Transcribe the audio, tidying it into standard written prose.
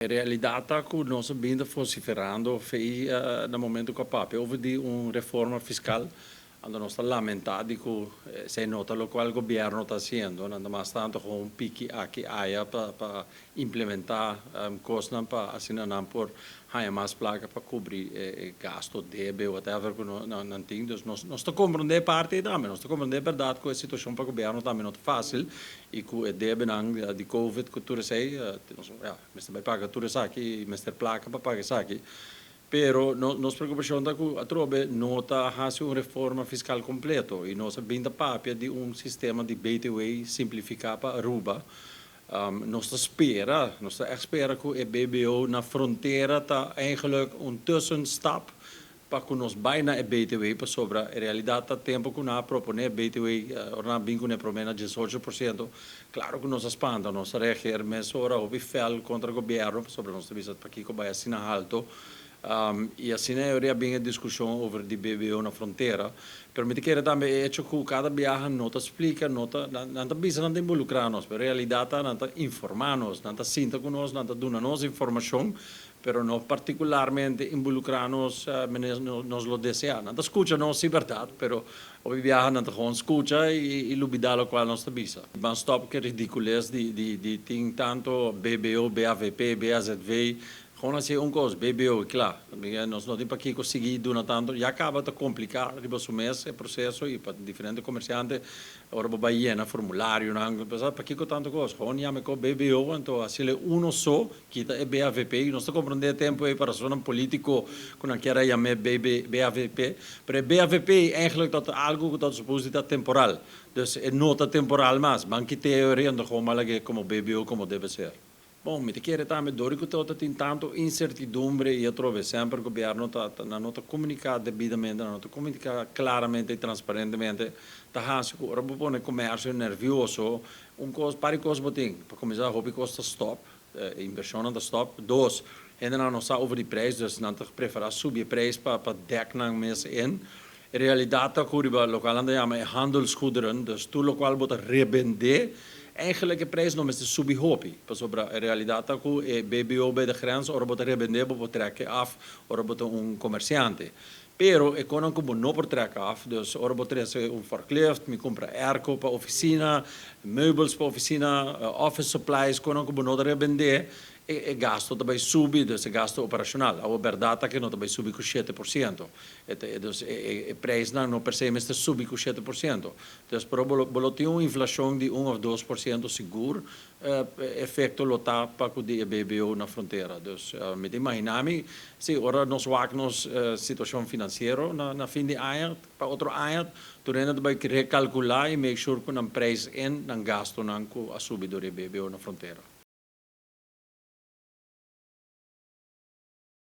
E realidat ta ku nos a bin ta vosiferando fei na momento ku a papia over di un reforma fiskal, anto nos ta lamentá di ku esei no ta lokual gobièrnu ta hasiendo, nan ta mas tantu gewoon piki aki aya pa implementá kosnan pa asina nan por haña mas plaka pa kubri e gasto, debe, whatever ku nan tin. Dus nos ta komprondé e parti ei tambe, nos ta komprondé e bèrdat ku e situashon pa gobièrnu tambe no ta fásil i ku e debenan di covid ku tur esei, ya, mester bai paga tur esaki i mester plaka pa paga esaki. Pero nos preokupashon ta ku atrobe no ta hasi un reforma fiskal kompleto i nos a bin ta papia di un sistema di BTW simplifiká pa Aruba. Nos ta spera, nos ta ègt spera ku e BBO na frontera ta eigenlijk un tussenstap pa ku nos bai na e BTW pasobra e realidat ta tempu ku nan a proponé BTW ora nan a bin kuné promé na 18%, klaro ku nos a spanta, nos a reageer mesora hopi fèl kontra gobièrnu pasobra nos ta bisa pakiko bai asina halto. I asina e ora a bin e diskushon over di BBO na frontera. Pero mi ta kere tambe e echo ku kada biaha no ta splika, no ta, nan ta bisa nan ta involukrá nos, pero realidat ta nan ta informá nos, nan ta sinta ku nos, nan ta duna nos informashon, pero no partikularmente involukrá nos manera nos lo deseá. Nan ta skucha nos si bèrdat, pero hopi biaha nan ta gewoon skucha i lubidá lokual nos ta bisa. Ban stòp ku e ridikules di tin tantu BBO, BAVP, BAZV. Gewoon hasi un kos, BBO i kla. Nos no tin pakiko sigui duna tantu. Ya kaba ta kompliká riba su mes e proseso i pa diferente komersiante ora bo bai yena formularionan. Pakiko tantu kos? Gewoon yama e kos BBO anto hasiel e uno so, kita e BAVP. I nos ta komprondé e tempu ei pa rasonnan polítiko ku nan kier a yam'é BAVP. Pero e BAVP eigentlik ta algu ku ta supos di ta temporal. Dus e no ta temporal mas. Ban kit'é e ora ei anto gewoon ban lag'é komo BBO komo debe ser. Bon, mi ta kere tambe dor di ku ta tin tantu insertidumbre i atrobe semper gobièrnu ta nan no ta komuniká debidamente, nan no ta komuniká klaramente i transparentemente, ta hasi ku ora bo pone komersio nèrvioso, un kos, par di kos bo tin, pa kuminsá hopi kos ta stòp, e invershonnan ta stòp, dos, hendenan no sa over di preis, dus nan ta preferá subi e preis pa pa dèk nan mes in. E realidat ta ku riba lokual nan ta yama e handelsgoederen, dus tur lokual bo ta rebendé, Eigenlijk e prijs no mester subi hopi, pasobra e realidat ta ku e BBO bij de grens ora bo ta rebendé bo por trek e af ora bo ta un komersiante. Pero e konan ku bo no por trek af, dus ora bo trese un forklift, mi kumpra airco pa ofisina, meubels pa ofisina, office supplies, konan ku bo no ta rebendé, e gasto ta bai subi, dus e gasto operashonal. Awor bèrdat ta ku e no ta bai subi ku 7%. Dus e prijsnan no per se mester subi ku 7%. Dus pero bo lo tin un inflashon di un òf 2% sigur, efekto lo ta pa ku di e BBO na frontera. Dus mi ta imaginá mi, si ora nos wak nos situashon finansiero na fin di aña, pa otro aña, tur hende ta bai rekalkulá i make sure ku nan prijs en nan gastunan ku a subi dor di e BBO na frontera.